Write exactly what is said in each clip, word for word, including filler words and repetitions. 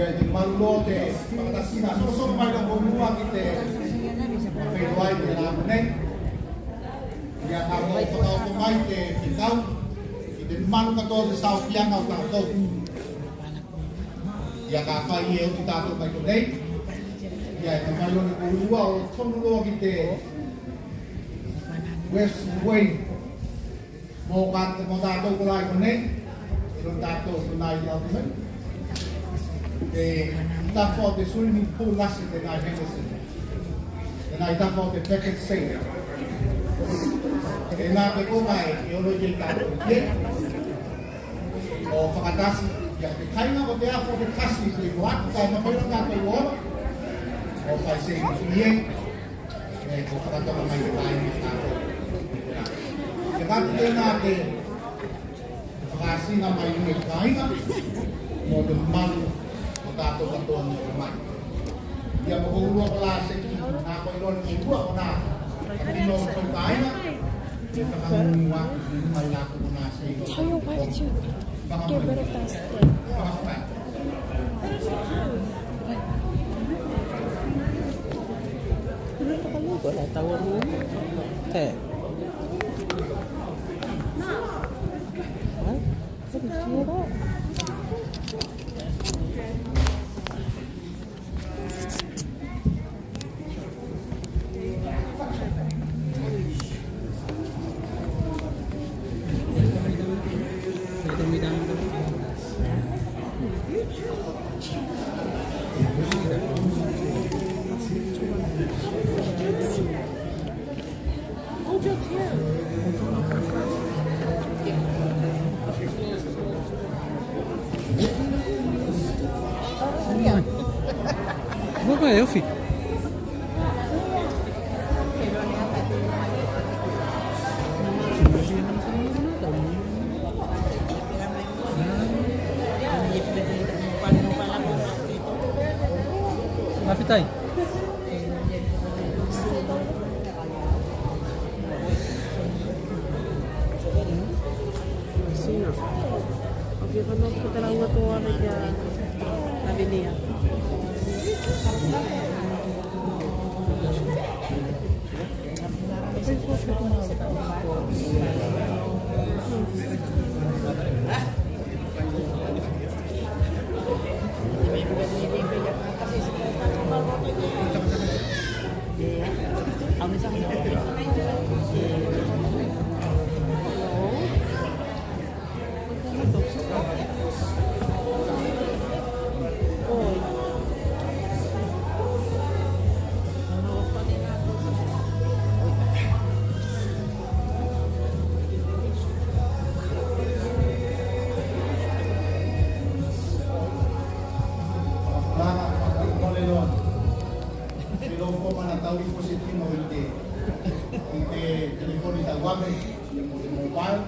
Ia, e te malu loa te fakatasi na sosoo mai loa ko mua ki te feiloai te la konei. Ia, ka ko fakaoko mai te fekau i te malu katoa o te saofiaga o tatou. Ia, kafai e oti tatou mai konei, ia, e mafai loa ne koulua o tonu loa ki te West Wing. Mo ka, mo tatou kolā i konei, i lo tatou konā i au konei. Te tafa o te swimming pool lasi tenā i Henderson. Tenā i tafa o te Beckett Center. Tenā te koga e olo i ei tatou i ei. O fakatasi, ia, te kaiga ko te afa o te kasi, te ko atu, kae mafai loa tatou o olo. O fai se i ei. E, ko fakatoka mai te kāiga tatou. Te kati tenā te fakaasiga mai i te kāiga mo te malu o tatou katoa ne o mai. Ia, mo koulua kolā se ki, na ko iloa ne koulua konā. Ka tino o tou kāiga, e fakamumu atu mai lakou konā se. Tell your wife to get rid of that stick. Fakafai. Baba, e ofi. Afitai. Sina. Okay, kona ko te laua toa me kia Lavinia. Telo fo mana tau i fo se tino i te, i te telefoni tauave, ia mo te mobile.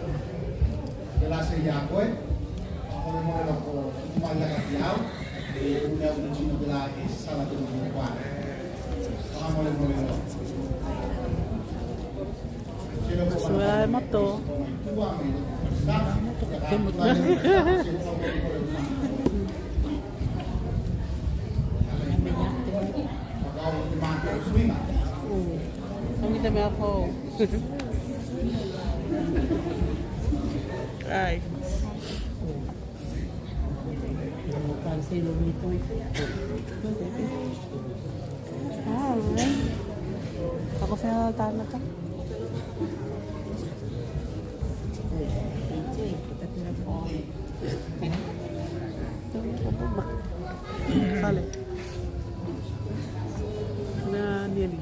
Tela se ia koe. Molemole loko, tuku mai laka ki au. E une au te tino tela e sala te mobile. Molemole loko. Suela e mato. Ongi te mea fou. Ai. Ai. Ako fea tāmata. Fale. Na, nearly.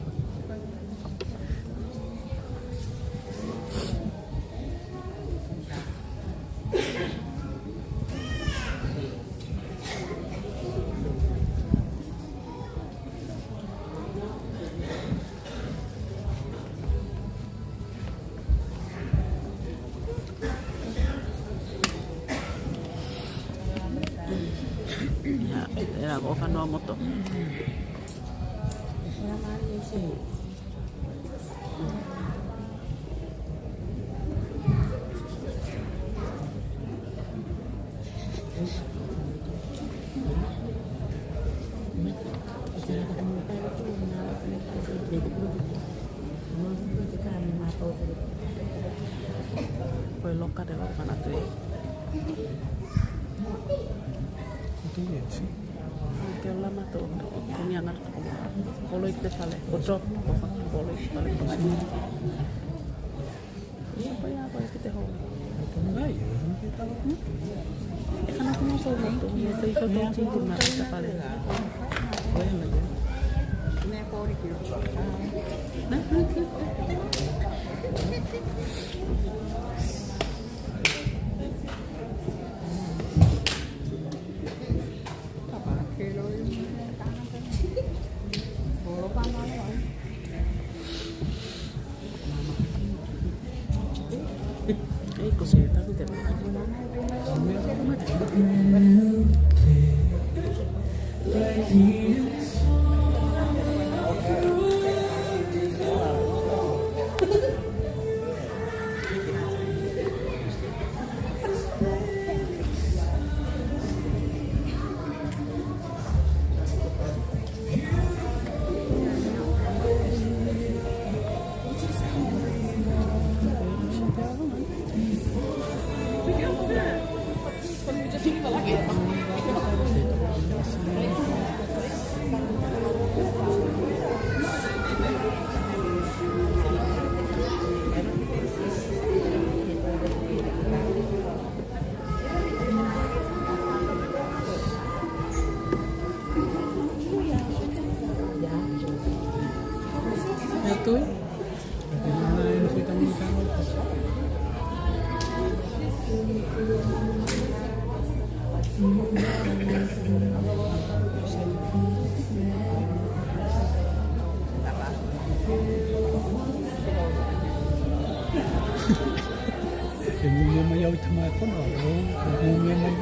Ko fanoa moto. Koe loka te loka na tui. Ke la matou, ko ni a ngata ko. Polo i te fale, ko drop, ko fa, polo i te fale, ko fa. Ia, ko ia, ko ia ki te hole. E kana ko matou, matou, ia te ifo tou tiki ma te fale. E mumia mai au i tama e kona, e mumia mai.